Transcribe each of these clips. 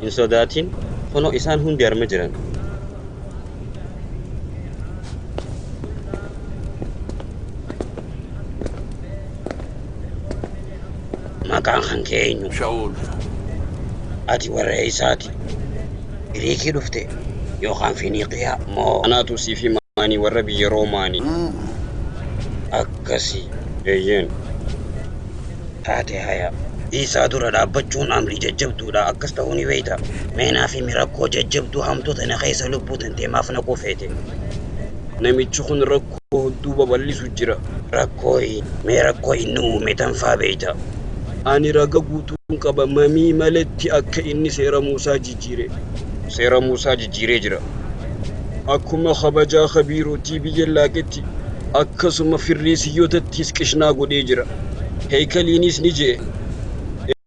Hin sodaatin, kunoo isaan hundi arma jiran. Maqaan kan kee eenyu? شاول. Ati warra eessaati? Giriikii dhufte yookaan Finiiqiyaa moo? Anaatu siif hima, ani warra biyya Roomaani. Akkasi. Eeyyeen. Taate haya. Isaa dura dhaabbachuun amrii jajjabduudha. Akkas ta'uu ni beekta. Mee naaf himi, rakkoo jajjabduu hamtuu tana keessa lubbuu tantee maaf naquu feete? Namichi kun rakkoo hedduu babal'isu jira. Rakkoo mee rakkoo inni uume tan faa beekta? Ani raga guutuun qaba mamii maletti akka inni seera Muusaa jijjiire. Seera Muusaa jijjiiree jira. Akkuma kabajaa kabiirootii biyya laaqetti akkasuma firriisiyyotattis qishnaa godhee jira. Heykaliinis ni je'e.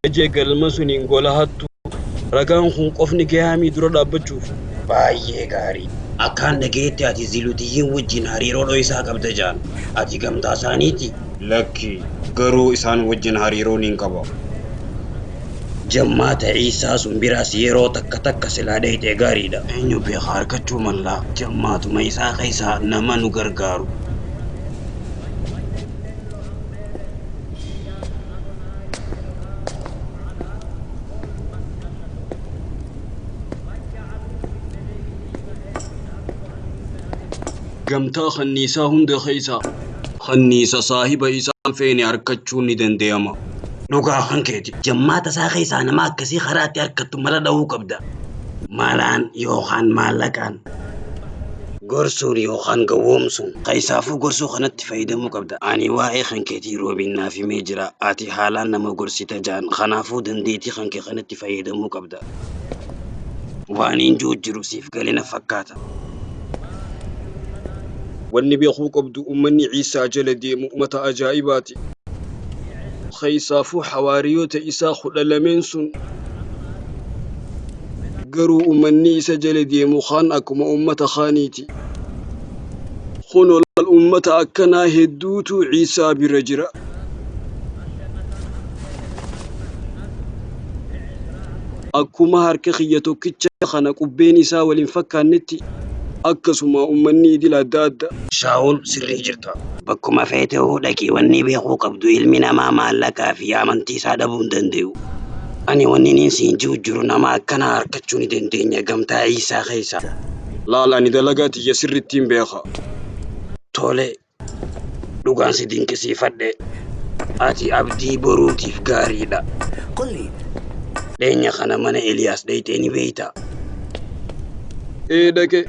Ejee galma suniin gola hattuu. Ragaan kun qofni gahaamii dura dhaabbachuuf. Baay'ee gaarii. Akkaan dhageetti ati Zilutiyyiin wajjin hariiroo dho'isaa qabda jaan. Ati gamtaa isaaniiti? Lakki, garuu isaan wajjin hariiroo niin qaba. Jammaata Iisaa sun biraas yeroo takka takka silaa dheeyxee gaariidha. Eenyu beeka, harkachuu mallaa jammaatuma isaa keessaa nama nu gargaaru. Gamtaa kanniisaa hunda keessaa kanniisa saahiba isaan feene harkachuun ni danda'ama. Dhugaa kan keeti. Jammaata isaa keessaa nama akkasii karaa itti harkattu mala dha'uu qabda. Malaan yookaan maallaqaan. Gorsuun yookaan gowwoomsuun. Keessaafuu gorsuu kanatti fayyadamuu qabda. Ani waa'ee kan keetii Roobiin naaf himee jira. Ati haalaan nama gorsita jaan. Kanaafuu dandeettii kan kee kanatti fayyadamuu qabda. Waan hin jiru siif gale na fakkaata. Wanni beekuu qabdu ummanni Iisaa jala deemu ummata ajaa'ibaati. Keessaafuu hawaariyoota isaa 12n sun. Garuu ummanni isa jala deemu kaan akkuma ummata kaaniiti. Kunoo laal ummata akkanaa hedduutu Iisaa bira jira. Akkuma harka kiyya tokkicha kana qubbeen isaa wal hin fakkaannetti, akkasuma ummanni idil adda adda. Shaawul, sirrii jirta. Bakkuma feetehuu dhaqi, wanni beekuu qabdu ilmi namaa maallaqaa fi amantii isaa dhabuu hin dandayu. Ani wanniniin siin ji'u jiru nama akkanaa arkachuu ni dandeenya gamtaa Iisaa keessa. Laal ani dalagaa tiyya sirrittiin beeka. Tole, dhugaan si dinqisiifadhe. Ati abdii boruutiif gaariidha. قل لي. Dheenya kana mana Eliyaas dheyxee ni beeytaa? Ee, dhaqe.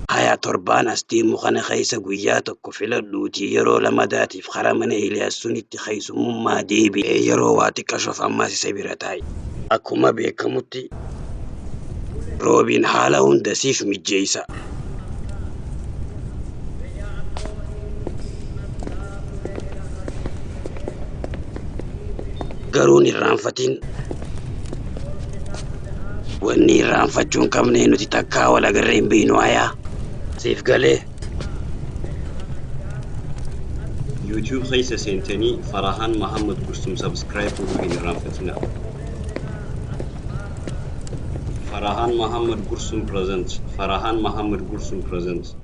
Haya, torbaan as deemu kana keessa guyyaa tokko filadhuutii yeroo lamadaatiif kara mana Eliyaas sunitti keessummummaa deebi'ee yeroo waa xiqqashoof ammaas isa bira taa'i. Akkuma beekamutti Roobiin haala hunda siif mijjeessa. Garuu hin irraanfatin. Wanni irraanfachuu hin qabne nuti takkaa wal agarree hin beeknu hayaa. Siif galee? YouTube keessa seentanii Farahaan Mahammad Gursum subscribe godhuu hin irraanfatinaa. Farahaan Mahammad Gursum presents. Farahaan Mahammad Gursum presents.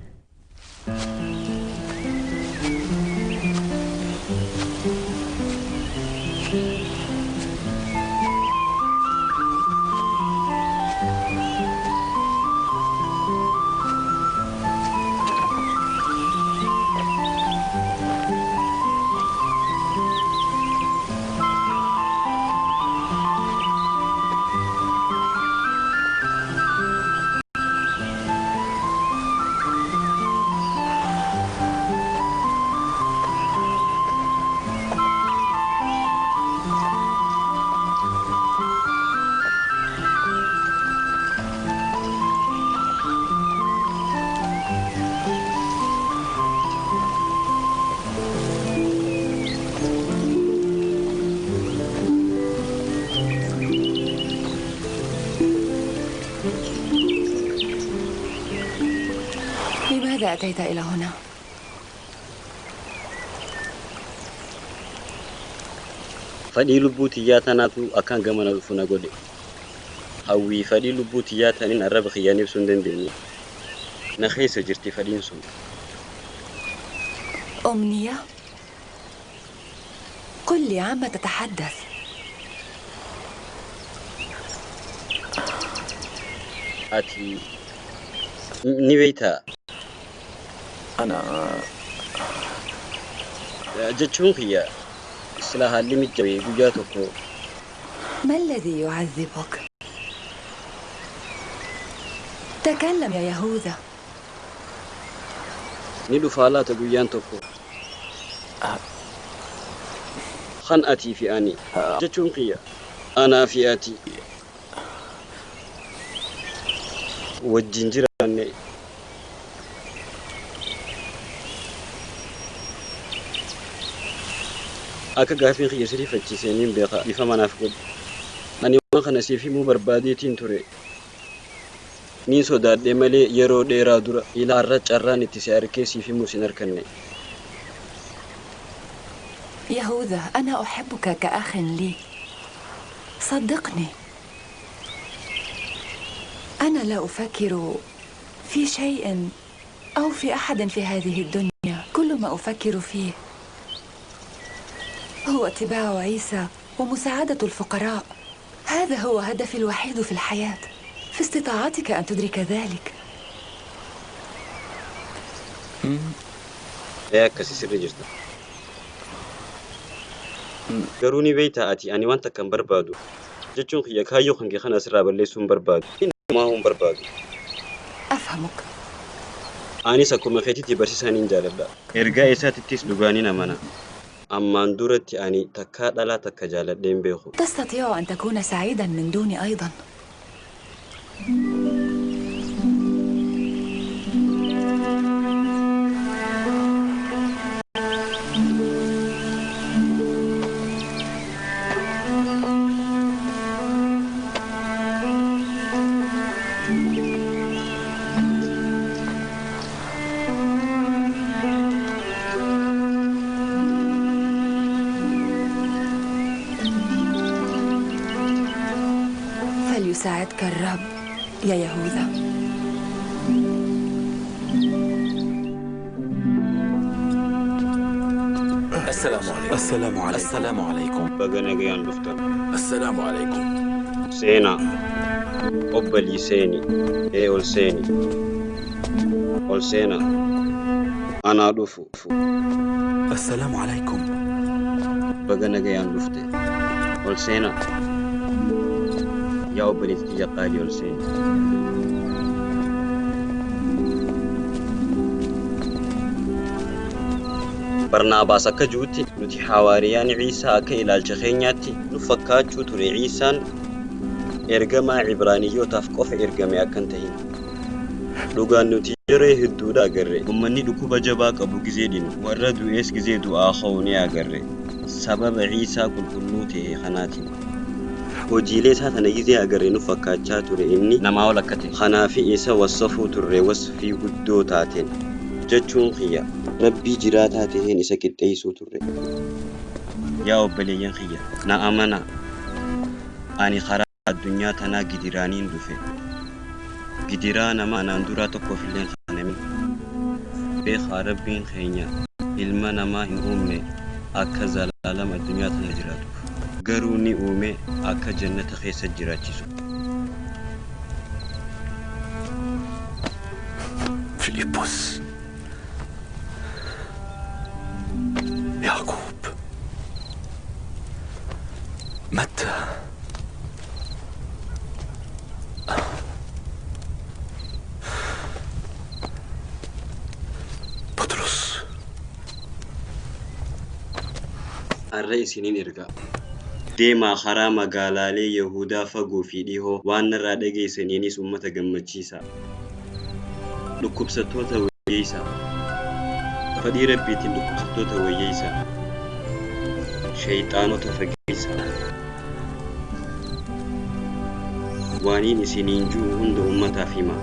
لماذا أتيت إلى هنا؟ Fadhii lubbuu tiyyaa tanaatu akkaan gamana dhufu na godhe. Hawwii fadhii lubbuu tiyyaa taniin arraba kiyyaan ibsuu hin dandeenye. Na keessa jirti fadhiin sun. أمنية، قل لي عما تتحدث. Ati ni beektaa? أنا Jechuun kiyya sila haalli mijjawee guyyaa tokko ما الذي يعذبك؟ تكلم يا يهوذا. Ni dhufaa laata guyyaan tokko kan atii fi ani, jechuun kiyya anaa fi ati wajjin jiraanne? Akka gaafiin kiyya si rifachiise niin beeka, ifa manaaf godhu. Ani waan kana siif himuu barbaadeetiin ture. Niin sodaadhe malee yeroo dheeraa dura ilaa har'a carraan itti si arkee siif himuu sin arkanne. يهوذا، أنا أحبك كأخ لي، صدقني. أنا لا أفكر في شيء أو في أحد في هذه الدنيا. كل ما أفكر فيه هو اتباع عيسى ومساعدة الفقراء. هذا هو هدفي الوحيد في الحياة. في استطاعتك أن تدرك ذلك. Ee, akkasi sirri jirta. Garuu ni beektaa ati ani waan takka hin barbaadu. Jechuun kiyya kaayyoo kan kee kana asirraa balleessuu hin barbaadu. Namaa hin barbaadu. أفهمك. Anis akkuma keetitti barsiisaa nin jaaladha. Ergaa isaatittis dhugaa nin amana. Ammaan duratti ani takkaa dhalaa takka jaaladhee hin beeku. تستطيع أن تكون سعيدا من دوني أيضا. فليساعدك الرب يا يهوذا. السلام عليكم. السلام عليكم. السلام عليكم. Baga nagayaan dhuftan. السلام عليكم. Seenaa. Obbolii seeni. Ee, ol seeni. Ol seenaa. Anaa dhufu. السلام عليكم. Baga nagayaan dhufte. Ol seenaa. Yaa obboleettii tiyya qaalii, ol seeni. Barnaabaas akka jirutti nuti hawaariyaan Ciisaa akka ilaalcha keenyaatti nu fakkaachuu ture Ciisaan ergamaa Cibraaniyyootaaf qofa ergame akka hin ta'in. Dhugaan nuti yeroo hedduudha agarre. Uummanni dhukkuba jabaa qabu gizee dhinu, warra du'ees gizee du'aa ka'u ni agarre. Sababa Ciisaa qulqulluu ta'e kanaatiin. Hojiilee isaa tana gizee agarre nu fakkaachaa ture inni namaa ol akka ta'e. Kanaafi isa wassafuu turre wasfii guddoo taateen. Jechuun kiyya Rabbii jiraataa taheen isa qixxeessuu turre. Yaa obboleeyyan kiyya, na amanaa. Ani karaa addunyaa tanaa gidiraaniin dhufe. Gidiraa nama anaan duraa tokkoof illee hin kanamin. Beekaa, Rabbiin keenya ilma namaa hin uumne akka zalaalam addunyaa tana jiraatuuf. Garuu ni uume akka jannata keessa jiraachisu. فيليبوس، يعقوب، متى، بطرس. Har'a isiniin erga. Deemaa karaa magaalaalee Yahudaa fagoo fi dhihoo waan narraa dhageessaniinis uummata gammachiisa. Dhukkubsattoota wayyeessaa. Fedhii Rabbiitiin dhukkubsattoota wayyeessaa. Shayxaanota fageessaa. Waaniin isiniin jiru hunda uummataaf himaa.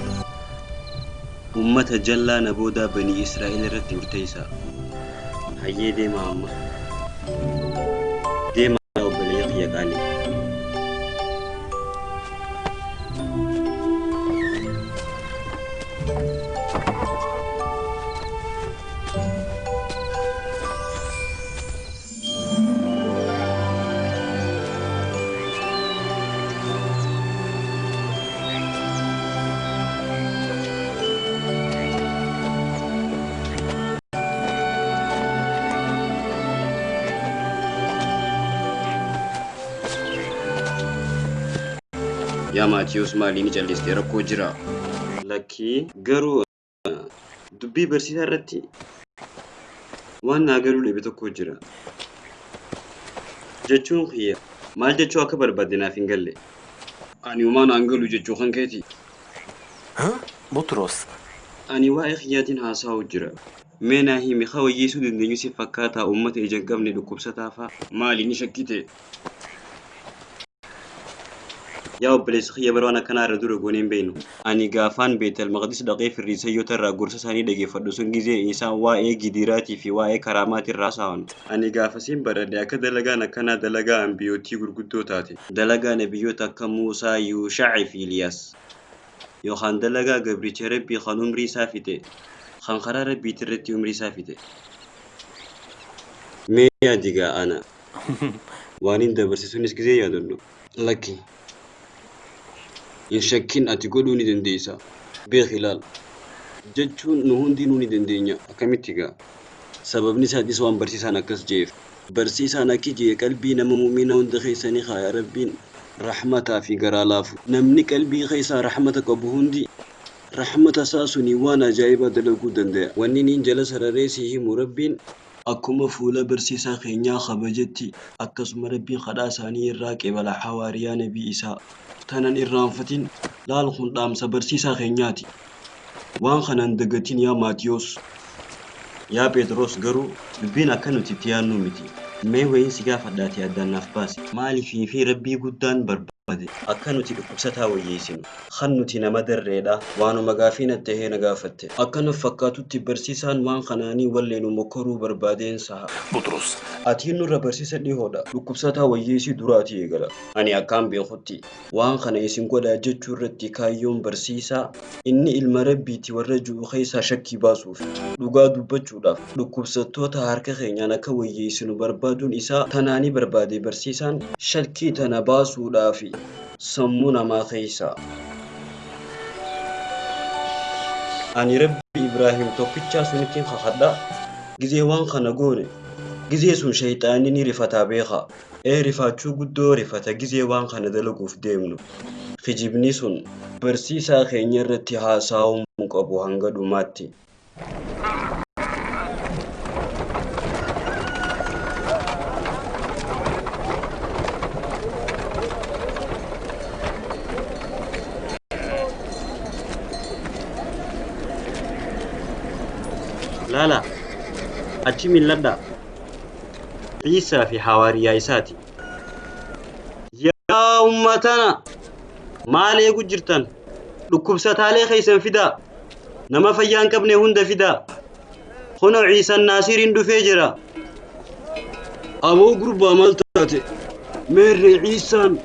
Uummata jallaa na boodaa banii Israa'el irratti murteessaa. Hayyee, deemaa amma. Deemaa, obboleeyyan kiyya qaalii. Yaa Maatiyus maalii ni calliste rakkoo jira? Lakkii garuu dubbii barsiisaa irratti waan naa galuu dhabe tokko jira. Jechuun kiyya maal jechuu akka barbaadde naaf hin galle. Ani homaa naan galu jechuu kan keeti. ها؟ بطرس. Ani waa'ee kiyyaatiin haasa'u jira. Mee naa himi ka wayyeessuu dandeenyu si fakkaataa uummata ija hin qabne dhukkubsataa fa'a. Maali ni shakkite? Yaa obboleessa kiyya bara waan akkanaa irra dura goonee hin beeknu. Ani gaafaan Beetal Maqdis dhaqee firriisayyoota irraa gorsa isaanii dhageeffadhu sun gizee isaan waa'ee gidiraatii fi waa'ee karaamaatii irraa haasa'an. Ani gaafasiin baradhe akka dalagaan akkanaa dalagaa ambiyootii gurguddoo taate. Dalagaa nabiyyoota akka Muusaa, Yuushaa'i fi Iliyaas. Yookaan dalagaa gabricha Rabbii kan umrii isaa fixe, kan karaa Rabbiitii irratti umrii isaa fixe. Mee yaadi gaa ana waan hin dabarse sunis gizee yaadadhu. Lakki. Hin shakkin ati godhuu ni dandeessa. Beeki ilaal. Jechuun nu hundinuu ni dandeenya. Akkamitti gaa? Sababni isaatis waan barsiisaan akkas je'eef. Barsiisaan akki je'e qalbii nama mu'minaa hunda keessa ni kaaya Rabbiin rahmataa fi garaa laafu. Namni qalbii keessaa rahmata qabu hundi rahmata isaa suniin waan ajaa'ibaa dalaguu dandaya. Wanni niin jala sararee sii himu Rabbiin akkuma fuula barsiisaa keenyaa kabajetti akkasuma Rabbiin kadhaa isaanii irraa qeebala hawaariyaa nabii isaa. Tanan irraanfatin laal kun dhaamsa barsiisaa keenyaati. Waan kana hin dagatin yaa Maatiyos. Yaa Phexros garuu dubbiin akka nuti itti yaadnuu miti. Mee wayiin si gaafadhaatii addaan naaf baasi. Maaliifii fi Rabbii guddaan barbaade akka nuti dhukkubsataa wayyeessinu? Kan nuti nama darreedha. Waanuma gaafii nat tahee na gaafatte. Akka naf fakkaatutti barsiisaan waan kanaanii wallee nu mokkoruu barbaadeen saha. بطرس. Atiin nurra barsiisa dhihoodha. Dhukkubsataa wayyeessii dura ati eegala. Ani akkaan beekutti waan kana isin godhaa jechuu irratti kaayyoon barsiisaa inni ilma Rabbiiti warra ju'u keessaa shakkii baasuuf. Dhugaa dubbachuudhaaf dhukkubsattoota harka keenyaan akka wayyeessinu barbaaduun isaa tanaani barbaade barsiisaan shakkii tana baasuudhaafi sammuu namaa keessaa. Ani Rabbi Ibraahim tokkichaa sunittiin kakadha gizee waan kana goone gizee sun shayxaanni ni rifataa beekaa. Ee rifaachuu guddoo rifata gizee waan kana dalaguuf deemnu. Kijibni sun barsiisaa keenya irratti haasaawamuu qabu hanga dhumaatti. Laala, achi mil'adhaa. Ciisaa fi hawaariyaa isaati. Yaa ummatana! Maal eegu jirtan? Dhukkubsataalee keessan fidaa. Nama fayyaa hin qabne hunda fidaa. Kunoo Ciisaan Naasiriin dhufee jira. Aboo gurbaa maal taate? Meerre Ciisaan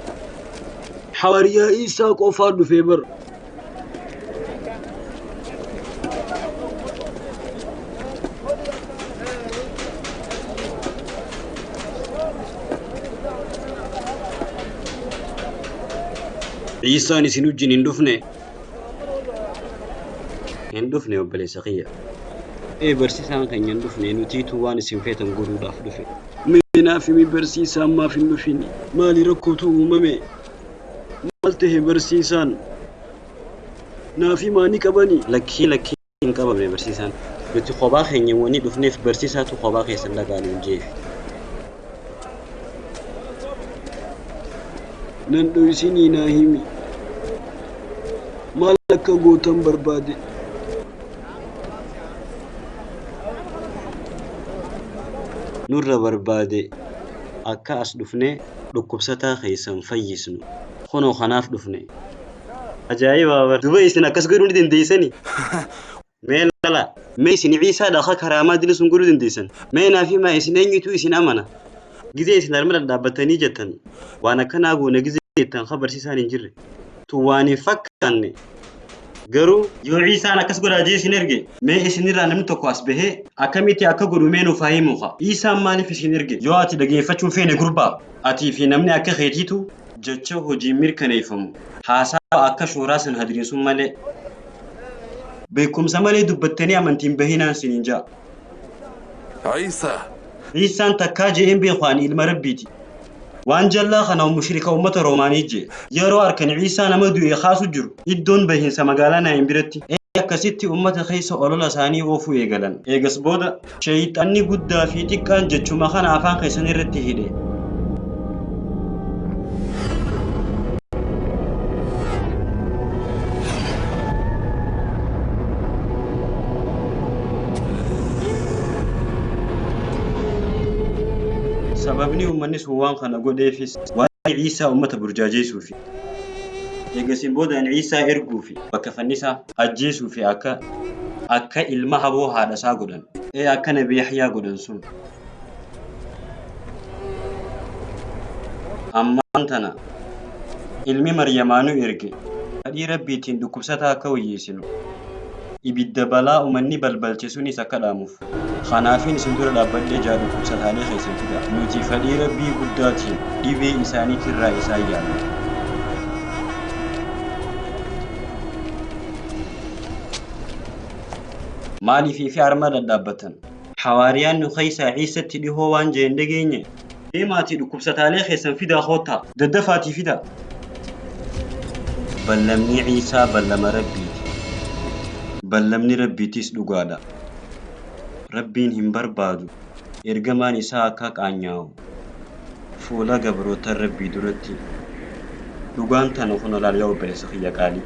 hawaariyaa Iisaa qofaa dhufee bar. Ciisaan isin wajjin hin dhufne. Hin dhufne obboleessa kiyya. Ee barsiisaan keenya hin dhufne nutiitu waan isin feetan godhuudhaaf dhufe. Mee naaf himi barsiisaan maaf hin dhufini? Maali rakkootu uumame? Maal tahe barsiisaan? Naaf himaa ni qabani? Lakkii lakkii hin qabamne barsiisaan. Nuti kophaa keenya wanni dhufneef barsiisaatu kophaa keessan dhaqaa nuun jeefi. Nan dhoysinii naa himi. Maal akka gootan barbaade? Nurra barbaade akka as dhufnee dhukkubsataa keessan fayyisnu. Kunoo kanaaf dhufne. Ajaa'iba bar. Duba isin akkas godhuu ni dandeessani? Mee lala. Mee isin Ciisaadha akka karaamaa dili sun godhuu dandeessan. Mee naaf himaa isin eenyutu isin amana? Gizee isin harma dhadhaabbattanii jettan waan akkanaa goone gizee jettan ka barsiisaan hin jirre. Tun waan hin fakkaanne. Garuu yoo Ciisaan akkas godhaa jee isin erge mee isinirraa namni tokko as bahee akkamitti akka godhu mee nuuf haa himu ka. Ciisaan maaliif isin erge? Yoo ati dhageeffachuu hin feene gurbaa atii fi namni akka keetiitu jecha hojiin mirkaneeffamu haasawa akka shooraa san hadiriin sun malee beekumsa malee dubbattanii amantiin bahinaan siniin ja'a. عيسى. Ciisaan takkaa je'een beeku ani ilma Rabbiiti. Waan jallaa kana mushrika uummata Roomaanii jee. Yeroo harkan Ciisaa nama du'e kaasu jiru iddoon bahiinsa magaalaa Naayin biratti. Akkasitti uummata keessa olola isaanii oofuu eegalan. Eegas booda sheeyxanni guddaa fi xiqqaan jechuma kana afaan keessan irratti hidhe. Sababni uummanni sun waan kana godheefis waa'ee Ciisaa uummata burjaajeessuufi. Eegasiin boodaan Ciisaa erguufi bakka fannisaa ajjeesuufi akka akka ilma haboo haadha isaa godhan. Ee akka Nabi Yahyaa godhan sun. Ammaan tana ilmi Maryamaa nu erge fedhii Rabbiitiin dhukkubsataa akka wayyeessinu ibidda balaa uummanni balbalche sunis akka dhaamuuf. Kanaafin isin dura dhaabbadhee jaa dhukkubsataalee keessan fida. Nuti fedhii Rabbii guddaatiin dhibee isaaniitirraa isaan yaalla. Maaliif fi harma dhadhaabbattan? Hawaariyaan nu keessaa Ciisatti dhihoo waan jeen dhageenye. Deemaatii dhukkubsataalee keessan fidaa koottaa. Daddafaatii fidaa. Ballamni Ciisaa ballama Rabbiiti. Ballamni Rabbiitis dhugaadha. Rabbiin hin barbaadu ergamaan isaa akka qaanyaa'u fuula gabroota Rabbii duratti. Dhugaan tana kun olaal yaa obboleessa kiyya qaalii.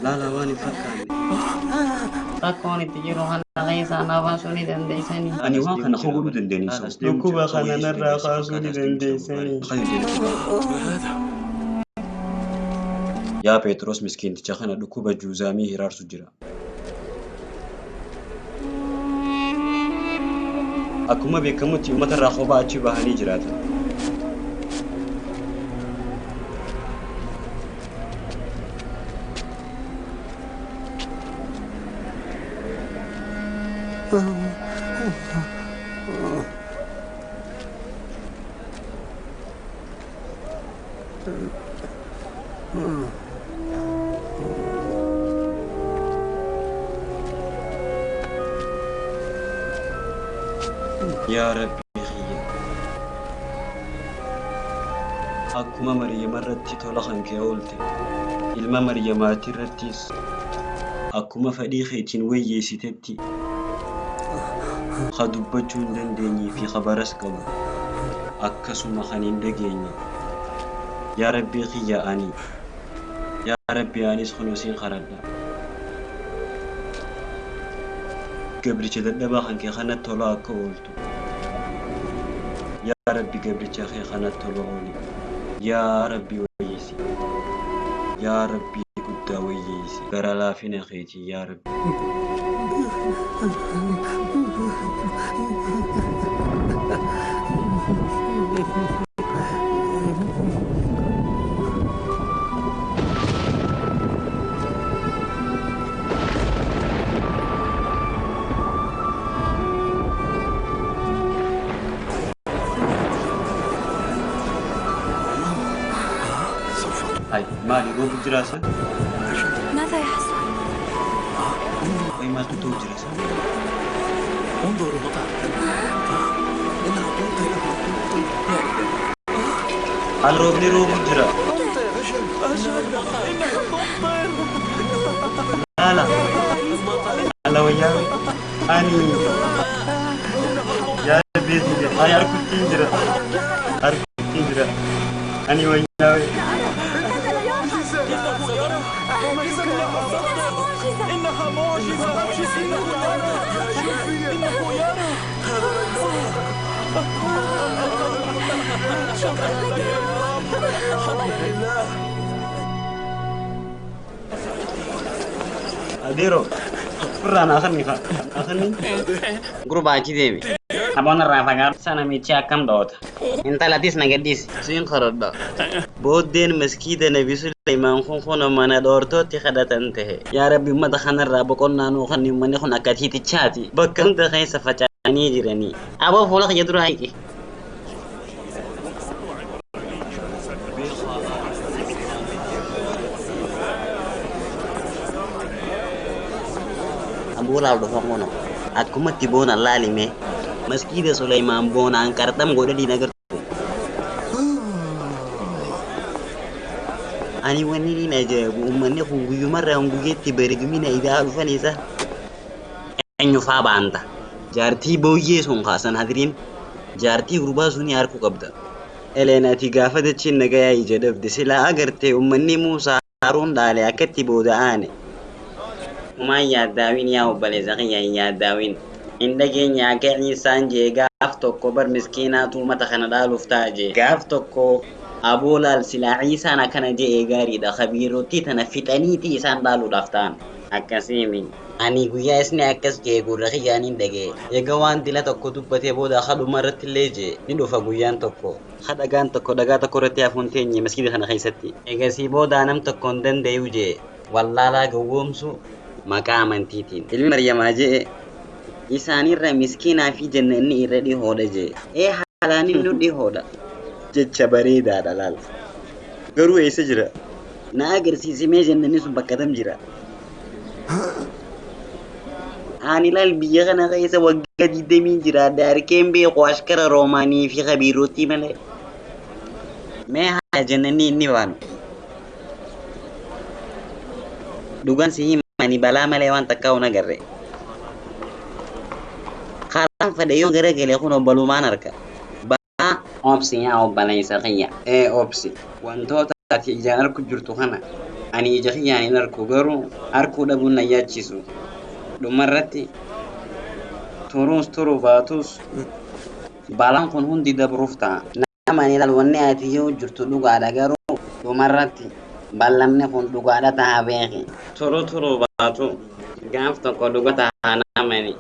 Laala waan hin fakkaanne. Rakkoon itti jiru kana keessaa na baasuu ni dandeessanii. Ani waan kana koo godhuu dandeenya. Dhukkuba kana narraa kaasuu ni dandeessanii. Yaa Phexros miskiinticha kana dhukkuba juuzaamii hiraarsu jira. Akkuma beekamutti uummata irraa kophaa achi bahanii jiraatan. Yaa Rabbii kiyya. Akkuma Maryama irratti tola kan kee oolte, ilma Maryamaati irrattis akkuma fedhii keetiin wayyeessitetti ka dubbachuu hin dandeenyee fi ka baras qabu akkasuma kan hin dhageenye. Yaa Rabbii kiyya ani yaa Rabbii anis kunoo siin kadhadha. Gabricha dadhabaa kan kee kanatti tola akka ooltu. Yaa Rabbi gabricha kee kanatti tola ooli. Yaa Rabbi wayyeessi. Yaa Rabbi guddaa wayyeessi. Gara laafina keetiin yaa Rabbi. Hay maali roobu jiraa san? ماذا يحصل؟ Way maaltu ta'u jira san? انظروا المطر. إنها تمطر. يا إلهي. Al roobni roobu jira. أجل، إنها تمطر. Laala. Laala wayyaa. Ani. Yaa Rabbii kiyya. Ani harkuttiin jira. Harkuttiin jira. Ani wayyaa. إنها معجزة، إنه يرى، إنه يرى. شكرا لك يا رب، الحمد لله. Adeero. Firraa naa kanni kaa. Naa kanni. Gurbaa achi deemi. Aboon irraa fagaadhu. Sana namichi akkam dhoota. Intalatis na gaddisi. Siin kadhadha. Booddeen maskiida Nabi Suleymaan kun kun mana dhoortootti kadhatan ta'e. Yaa Rabbi uummata kanarraa boqonnaa nuu kenni uummanni kun akka tiitichaati. Bakka hunda keessa faca'anii jiranii. Aboo fuula kiyya dura hiiki. Abuu laal dhufa kuno. Akkumatti boona laalime maskiida Suleymaan boonaan qarxam godhanii agartu. Ani wanni niin ajaa'ibu uummanni kun guyyumarraa guyyeetti bareedumina idaa dhufan isa. Eenyu faa baanta? Jaartii booyyee sun kaasan hadiriin jaartii gurbaa sunii harkuu qabda. Eleen ati gaafa dachiin nagayaa ija dhabde silaa agartee uummanni Muusaa Haaruun dhaale akkatti booda aane. Humaan yaaddaawin yaa obboleessa kiyya hin yaaddaawin. Hin dhageenye akka Iisaan jee gaaf tokko bar miskiinaatu uummata kana dhaaluuf ta'a jee. Gaaf tokko aboo laal silaa Iisaan akkana je'ee gaariidha kabiirottii tana fixaniiti isaan dhaaluudhaaf ta'an. Akkasiimi. Ani guyyaa isni akkas jee gurra kiyyaan hin dhagee. Eega waan dila tokko dubbatee booda kadhuma irratti illee jee ni dhufa guyyaan tokko. Ka dhagaan tokko dhagaa tokko irratti hafuun teenye maskiida kana keessatti. Eegasii booda nam tokko hin dandayu jee wallaalaa gowwoomsu maqaa amantiitiin. Ilmi Maryamaa je'e isaanirra miskiinaa fi jannanni irra dhihoodha jee. Ee haalaan inni dhihoodha. Jecha bareedaadha laal. Garuu eessa jira? Na agarsiisimee jannanni sun bakka tam jira? Ani laal biyya kana keessa waggaa 20 jiraadha arkeen beeku ashkara roomaanii fi kabiirootii malee. Mee haa jannanni inni baanu. Dhugaan si himani balaa malee waan takkaa hin agarre. Karaan fedhe yoo garagale kun obbalumaan harka. Balaa obsi yaa obboleessa kiyya. Ee obsi. Wantoota ati ijaan arku jirtu kana ani ija kiyyaan hin arku garuu arkuu dhabuun na yaachisu. Dhumarratti turuus turu baatus balaan kun hundi dabruuf ta'a. Nama ni ilaal wanni ati yoo jirtu dhugaadha garuu dhumarratti ballamni kun dhugaadha ta'a beeki. Turu turu baatu gaaf tokko dhuga ta'a namani.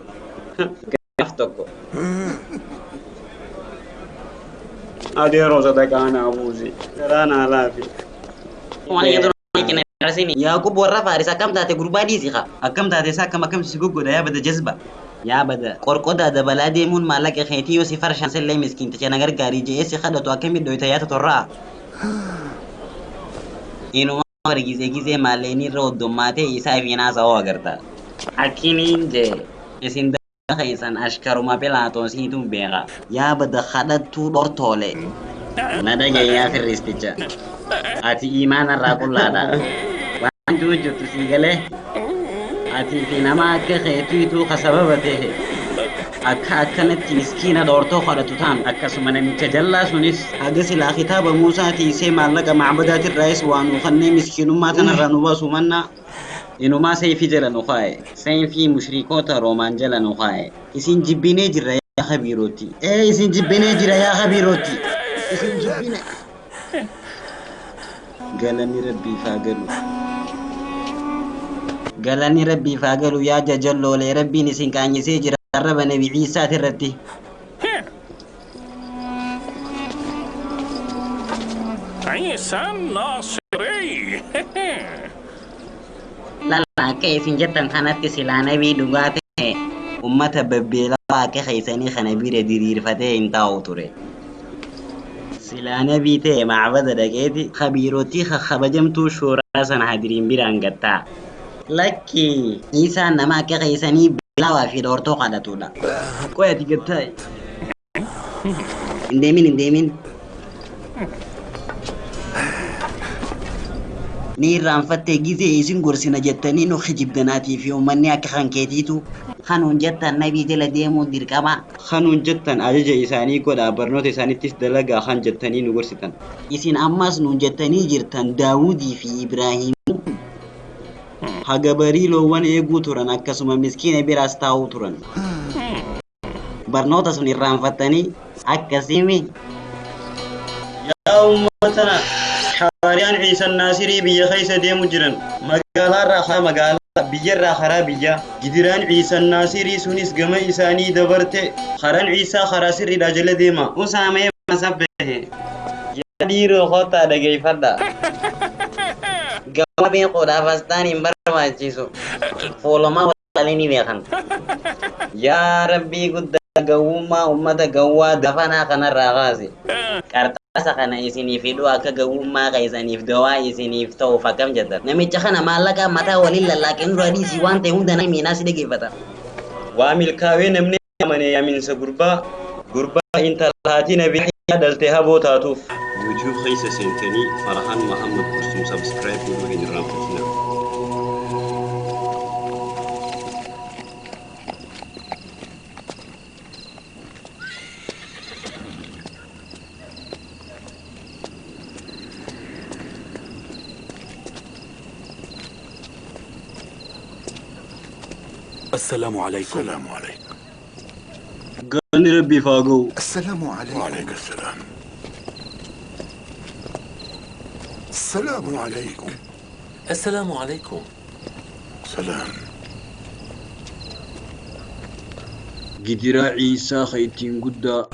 Gaaf tokko. Adeeroo sadaqaa naa buusi. Garaa naa laafi. Yaaqub warra Faaris akkam taate gurbaa dhiisi kaa. Akkam taate isaa akkam akkam si goggoda yaa bada jazba. Yaa bada qorqodaa dabalaa deemuun maallaqa keetii yoo si farshaan sillee miskiinticha na gargaarii je'ee si kadhatu akkamitti dhoyta yaa totorraa. Inuma bar gizee gizee maallaqni irra hoddommaatee isaa fi haasa'uu agarta. Akkiniin jee isin keessan ashkaruma Philaatoosiitu beeka. Yaa bada kadhattuu dhortoole. Na dhaga'i yaa firristicha. Ati imaana irraa qullaadha. Waan jiru jirtu sii galee. Ati fi nama akka keetiitu ka sababa ta'e. Akka akkanatti miskiina dhoortoo kadhatu ta'an akkasuma namicha jallaa sunis haga silaa kitaaba Muusaa tiisee maallaqa macbadaatirraayis waa nuu kannee miskiinummaa tanarraa nu baasu mannaa inumaa seeyfii jala nu kaa'e. Seeyfii mushrikoota Roomaan jala nu kaa'e. Isin jibbinee jirra yaa kabiirootti. Ee isin jibbinee jira yaa kabiirootti. Isin jibbine. Galanni Rabbiif haa galu. Galanni Rabbiif haa galu yaa jajalloolee Rabbiin isin qaanyisee jira arraba Nabi Iisaati irratti. عيسى الناصري. Lalla akka isin jettan kanatti silaa nabii dhugaa ta'e ummata babbeelawaa akka keessanii kana bira diriirfatee hin taa'u ture. Silaa nabii ta'e macbada dhaqeeti kabiirotii kabajamtuu shuuraa sana hadiriin biraan gattaa. Lakki isaan nama akka keessanii beelawaa fi dhoortoo kadhatudha. Qoy ati gattaa'i. Hin deemin hin deemin. Ni irraanfattee gizee isin gorsina jettanii nu kijibdanaatii fi uummanni akka kan keetiitu. Kanuun jettan nabii jala deemuun dirqama. Kanuun jettan ajaja isaanii godhaa barnoota isaaniittis dalagaa kan jettanii nu gorsitan. Isin ammas nuun jettanii jirtan Daawudii fi Ibraahiim haga barii loowwan eeguu turan akkasuma miskiina biraas taa'uu turan. Barnoota sun irraanfattanii akkasiimi. Yaa uummatana hawaariyaan Ciisan Naasirii biyya keessa deemu jiran magaalaarraa karaa magaalaa biyyarraa karaa biyyaa gidiraan Ciisan Naasirii sunis gama isaanii dabarte karaan Ciisaa karaa sirriidhaa jala deema. Usaamee masabbehe. Yaa dhiiroo kottaa dhageeffadha. Gama beekuudhaaf asxaan hin barbaachisu. Fuulumaa walii ni beekan. Yaa Rabbii guddaa gawwummaa uummata gawwaa dafanaa kanarraa kaase. Qarxaasa kana isinii fiduu akka gawwummaa keessaniif dawaa isiniif ta'uuf akkam jettan. Namicha kana maallaqa mataa waliin lallaaqeen dura dhiisii waan ta'e hunda nama miinaa si dhageeffata. Waa milkaawee namni amane yaaminsa gurbaa gurbaa intala haati nabi Yahyaa dhalte haboo taatuuf. YouTube keessa seentanii Farhan Muhammad Kursum subscribe godhuu hin irraanfatinaa. السلام عليكم. السلام عليكم. Galanni Rabbiif haa ga'u. السلام عليكم. وعليك السلام. السلام عليكم. السلام عليكم. سلام. Gidiraa Ciisaa ka ittiin guddaa.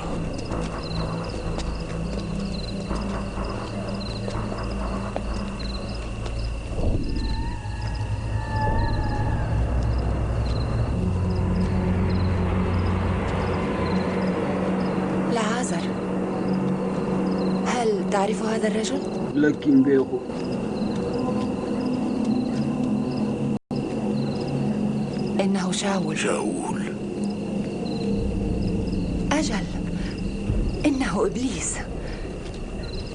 لعازر، هل تعرف هذا الرجل؟ Lakki hin beeku. إنه شاول. شاول. أجل، إنه إبليس،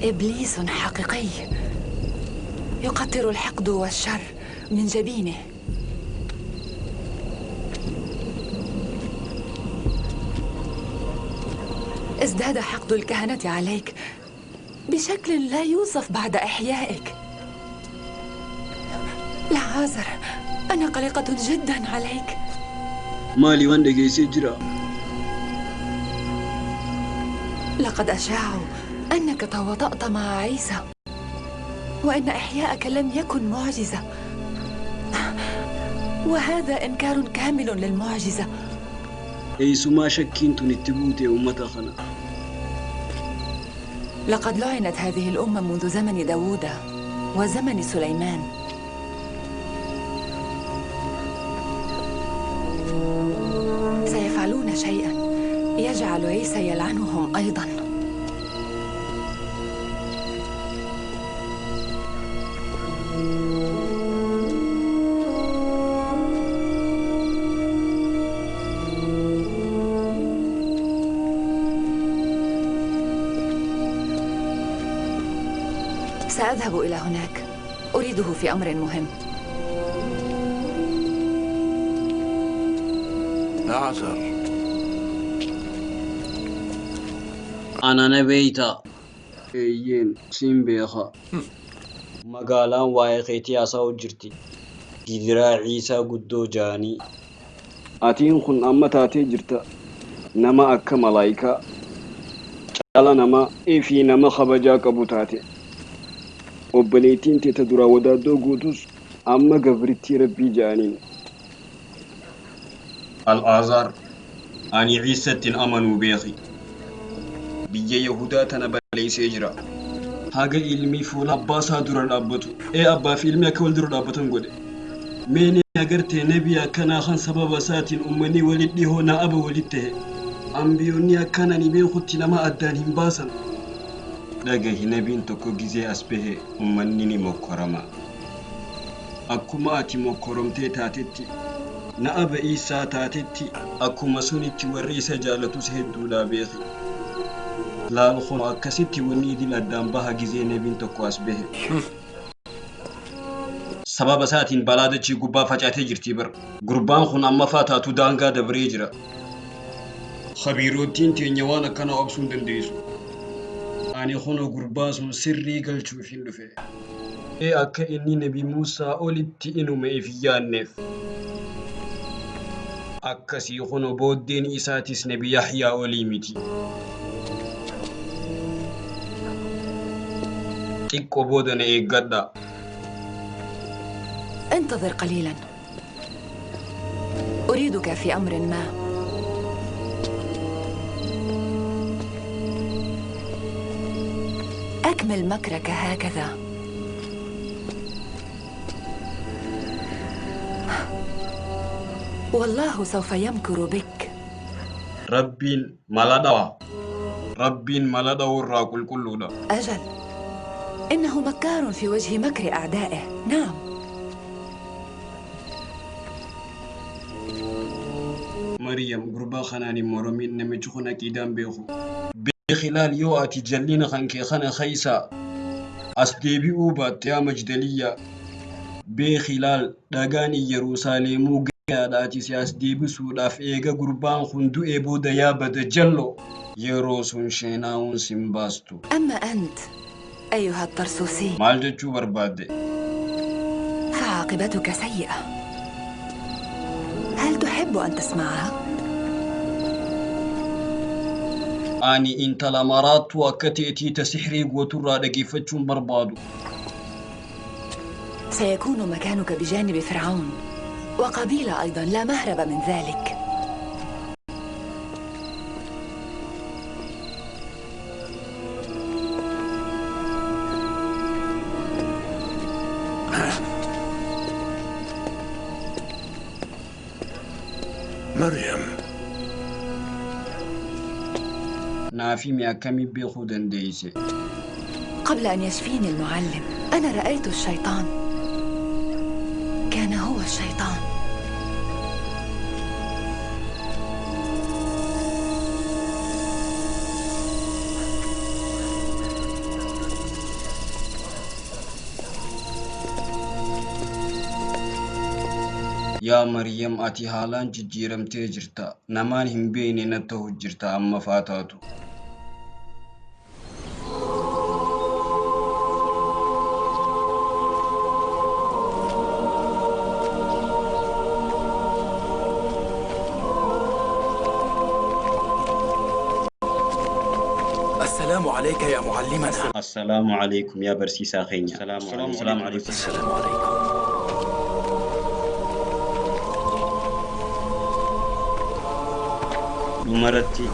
إبليس حقيقي يقطر الحقد والشر من جبينه. ازداد حقد الكهنة عليك بشكل لا يوصف بعد إحيائك. لعازر، أنا قلقة جدا عليك. Maali waan dhageessee jira? لقد أشاعوا أنك تواطأت مع عيسى، وأن إحياءك لم يكن معجزة، وهذا إنكار كامل للمعجزة. Eessumaa shakkiin tun itti buute uummata kana. لقد لعنت هذه الأمة منذ زمن داوود وزمن سليمان. سيفعلون شيئا يجعل عيسى يلعنهم أيضا. سأذهب إلى هناك، أريده في أمر مهم. لعازر. Ana na beeyta. Eeyyeen siin beeka. Magaalaan waa'ee keetii haasa'u jirti. Gidiraa Ciisaa guddoo ja'anii. Atiin kun amma taatee jirta. Nama akka malaayikaa. Cala namaa fi nama kabajaa qabu taate. Obboleettiin teeta duraa wadaaddoo guutus amma gabrittii Rabbii ja'aniin. Al'aazaar, ani Ciisatti hin amanuu beeki. Biyya Yahudaa tana balleessee jira. Haga ilmi fuula abbaa isaa dura dhaabbatu. Ee abbaa fi ilmi akka wal dura dhaabbatan godhe. Mee ni agartee nabii akkanaa kan sababa isaatiin uummanni walitti dhihoo na aba walitti ta'e. Ambiyoonni akkaan ani beekutti nama addaan hin baasan. Dhagahi, nabiin tokko gizee as bahe uummanni ni mokkorama. Akkuma ati mokkoromtee taatetti, na aba Iisaa taatetti, akkuma sunitti warri isa jaalatus hedduudha beeki. Laal kun akkasitti wanni idil addaan baha gizee nabiin tokko as bahe. Sababa isaatiin balaa dachii gubbaa facaatee jirti bar. Gurbaan kun amma faa taatu daangaa dabree jira. Khabiirottiin teenya waan akkanaa obsuu hin dandeessu. Ani kunoo gurbaa sun sirrii galchuuf hin dhufe. Ee akka inni nabi Muusaa olitti inume if yaanneef. Akkasii kunoo booddeen isaatis nabi Yahyaa olii miti. Xiqqoo booda na eeggadhaa. انتظر قليلا، أريدك في أمر ما. أكمل مكرك هكذا. والله سوف يمكر بك. Rabbiin mala dhawa. Rabbiin mala dhawuu irraa qulqulluudha. أجل، إنه مكار في وجه مكر أعدائه. نعم. Maryam, gurbaa kanaan hin moromin, namichi kun aqiidaan beeku. Beeki laal yoo ati jallina kan kee kana keeysaa as deebi'uu baatte yaa Majdaliyyaa, beeki laal dhagaan Iyyaruusaaleemuu gayaadha ati si as deebisuudhaaf eega gurbaan kun du'ee booda yaa bada jalloo! Yeroo sun sheenaawuun sin baastu. أما أنت أيها الطرسوسي Maal jechuu barbaadde? فعاقبتك سيئة. هل تحب أن تسمعها؟ Ani intala maraattuu akka teetii ta sihrii gooturraa dhageeffachuu hin barbaadu. سيكون مكانك بجانب فرعون وقبيلة أيضا، لا مهرب من ذلك. مريم. Naaf himi akkamiin beekuu dandeeyse? قبل أن يشفيني المعلم أنا رأيت الشيطان، كان هو الشيطان. Yaa Maryam ati haalaan jijjiiramtee jirta. Namaan hin beeyne na tahu jirta amma faa taatu. السلام عليك يا معلمنا. Assalaamu alaykum yaa barsiisaa keenya. Assalaamu alaykum. السلام عليكم. Dhumarratti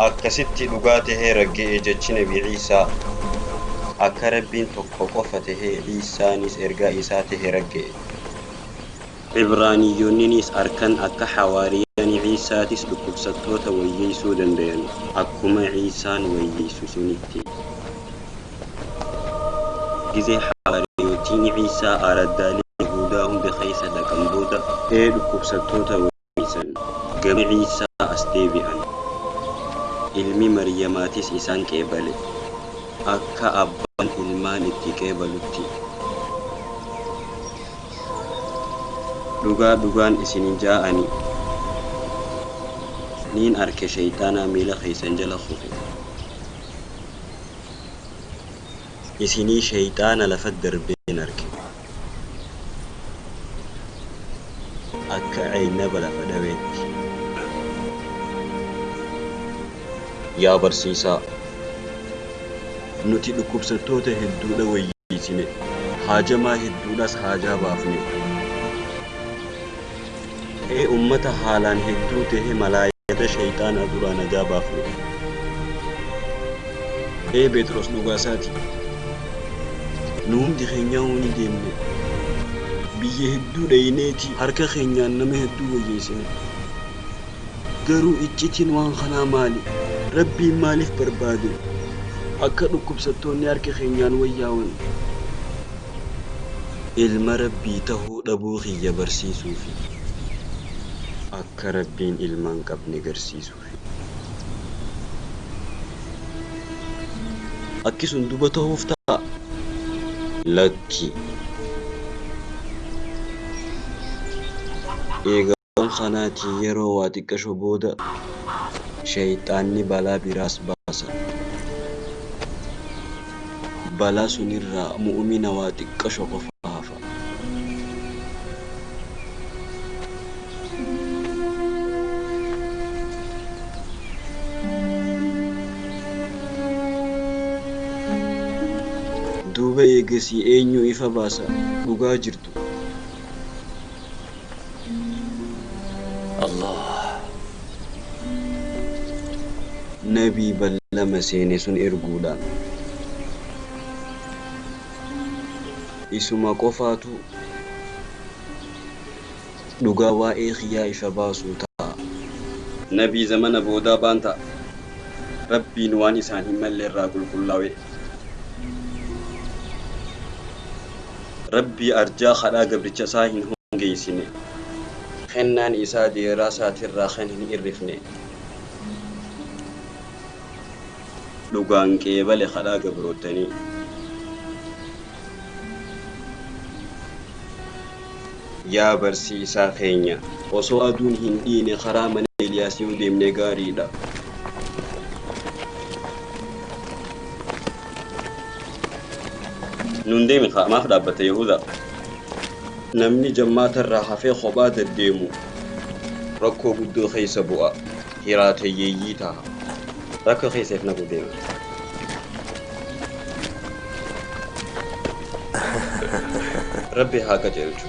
akkasitti dhugaa tahee ragga'e jechi Nabi Ciisaa akka Rabbiin tokko qofa tahee Ciisaanis ergaa isaa tahe ragga'e. Cibraaniyyoonninis arkan akka hawaariyaan Ciisaatis dhukkubsattoota wayyeessuu dandayan akkuma Ciisaan wayyeessu sunitti. Gizee hawaariyootiin Ciisaa araddaalee Yihuudaa hunda keessa dhaqan booda ee dhukkubsattoota wayyeessan gama Ciisaa as deebi'an. Ilmi Maryamaatis isaan qeebale akka abbaan ilmaan itti qeebalutti. Dhugaa dhugaan isinin ja'ani niin arke sheyxaanaa miila keessan jala kufe. Isinii sheyxaana lafa darbeen arke akka ceynaba lafa dhaweetti. Yaa barsiisaa, nuti dhukkubsattoota hedduudha wayyeessine, haajamaa hedduudhas haajaa baafne. Ee ummata haalaan hedduu tahe malaayikota sheyxaana duraa najaa baafne. Ee Phexros dhugaa isaati. Nu hundi keenyaahuu ni deemne. Biyya hedduu dhayneeti harka keenyaan nama hedduu wayyeessine. Garuu iccitiin waan kanaa maali? Rabbiin maaliif barbaade akka dhukkubsattoonni harka keenyaan wayyaawan? Ilma Rabbii tahuu dhabuu kiyya barsiisuufi. Akka Rabbiin ilma hin qabne garsiisuufi. Akki sun duba tahuuf ta'aa? Lakki. Eega waan kanaatii yeroo waa xiqqasho booda, sheyxaanni balaa biraas baasa. Balaa sunirraa mu'umina waa xiqqasho qofa hafa. Duuba eegasii eenyu ifa baasa dhugaa jirtu? الله. Nabii ballama seene sun erguudhaan. Isuma qofaatu dhugaa waa'ee kiyyaa ifa baasuu ta'a. Nabii zamana boodaa baan ta'a. Rabbiin waan isaan hin malle irraa qulqullaawe. Rabbii arjaa kadhaa gabricha isaa hin hongeysine. Kennaan isaa deeraa isaatirraa kan hin irrifne. Dhugaan qeebale kadhaa gabroottanii. Yaa barsiisaa keenya, osoo aduun hin dhiine karaa mana Eeliyaas yoo deemne gaariidha. Nuun deemi kaa maaf dhaabbatte Yahudaa? Namni jammaatarraa hafee kophaa deddeemu rakkoo guddoo keessa bu'a. Hiraatayyeeyyii ta'a. Rakkoo keessa if naqu deema. Rabbi haa qajeelchu.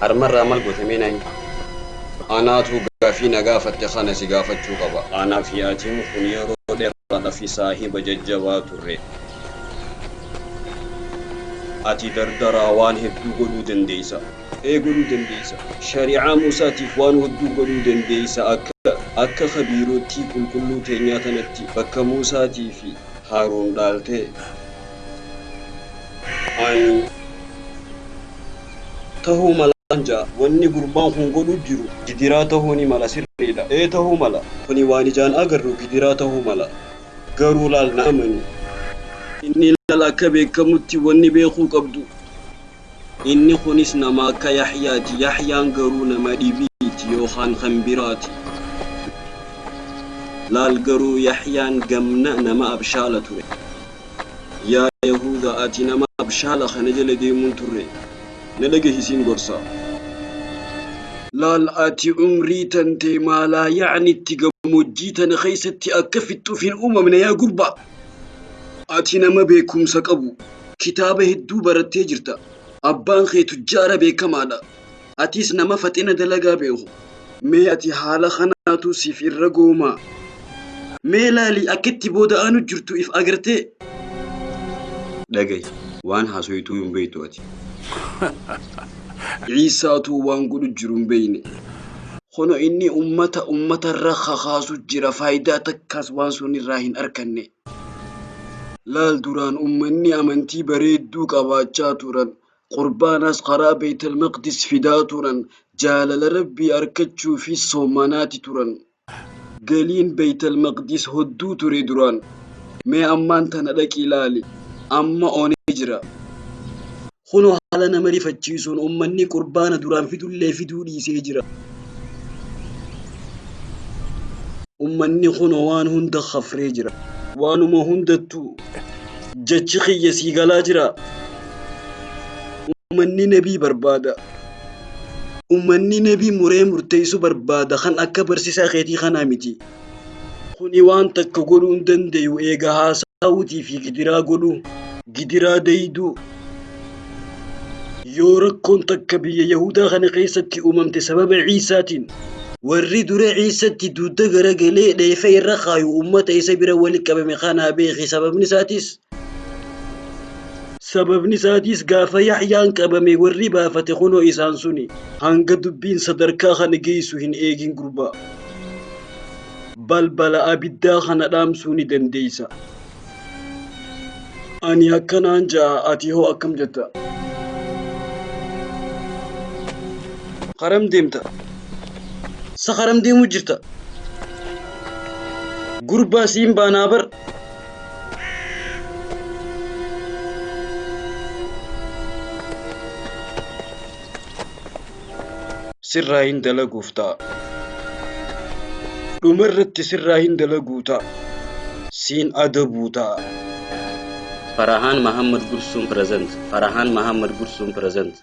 Harmarraa maal goote mee naan? Anaatu gaafii na gaafatte kana si gaafachuu qaba. Anaa fi atiin kun yeroo dheeraadhaaf saahiba jajjabaa turre. Ati dardaraa waan hedduu godhuu dandeessa. Ee godhuu dandeessa. Shari'aa Musaatiif waan hedduu godhuu dandeessa akka kabiirootti qulqulluu teenyaa tanatti bakka Musaatii fi Haaruun dhaaltee. Ani tahuu mala ja'a. Wanni gurbaan kun godhu jiru gidiraa tahuu ni mala sirriidha. Ee tahuu mala. Kuni waan ijaan agarru gidiraa tahuu mala. Garuu laal na amani. Inni laal akka beekamutti wanni beekuu qabdu. Inni kunis nama akka Yaxyaati. Yaxyaan garuu nama dhibiiti yookaan kan biraati. Laal garuu Yaxyaan gamna nama abshaala ture. Yaa Yahudaa ati nama abshaala kana jala deemuun turre. Na dhagahisiin gorsa. Laal ati umrii tantee maalaa yacnitti gammoojjii tana keessatti akka fixxuuf hin uumamne yaa gurbaa. Ati nama beekumsa qabu. Kitaaba hedduu barattee jirta. Abbaan kee tujjaara beekamaadha. Atis nama faxina dalagaa beeku. Mee ati haala kanaatu siif irra goomaa. Mee laali akka itti booda'aanu jirtu if agartee. Dhagahi, waan haasoytuu hin beektu ati. Ciisaatuu waan godhu jiru hin beekne. Kono inni ummata ummatarra kakaasu jira faayidaa takkaas waan sun irraa hin arkanne. Laal duraan ummanni amantii bareedduu qabaachaa turan. Qurbaanas karaa Beeytal Maqdis fidaa turan. Jaalala Rabbii arkachuufis soomanaati turan. Galiin Beeytal Maqdis hodduu ture duraan. Mee ammaan tana dhaqii ilaali. Amma onee jira. Kunoo haala nama rifachiisuun ummanni qurbaana duraan fidullee fiduu dhiisee jira. Ummanni kunoo waan hunda kafree jira. Waanuma hundattuu jechi kiyya sii galaa jira. Ummanni nabii barbaada. Ummanni nabii muree murteessu barbaada kan akka barsiisaa keetii kanaa miti. Kuni waan takka godhuu hin dandayu eega haasawuutii fi gidiraa godhuu, gidiraa dayduu. Yoo rakkoon takka biyya Yahudaa kana keessatti uumamte sababa Ciisaatiin, warri dura Ciisatti dugda garagalee dheefa irra kaayu ummata isa bira wali qabame kanaa beeki. Sababni isaatis Sababni isaatis gaafa Yahyaan qabame warri baafate kunoo isaan suni. Hanga dubbiin sadarkaa kana geessu hin eegin gurbaa. Balbala abiddaa kana dhaamsuu ni dandeessa. Ani akkanaan ja'a ati hoo akkam jetta? Karam deemta? Sa karam deemuu jirta? Gurbaa siin baanaa bar. Sirraa hin dalaguuf ta'a. Dhuma irratti sirraa hin dalaguu ta'a. Siin adabuu ta'a. Farahaan Mahammad Gursum present. Farahaan Mahammad Gursum present.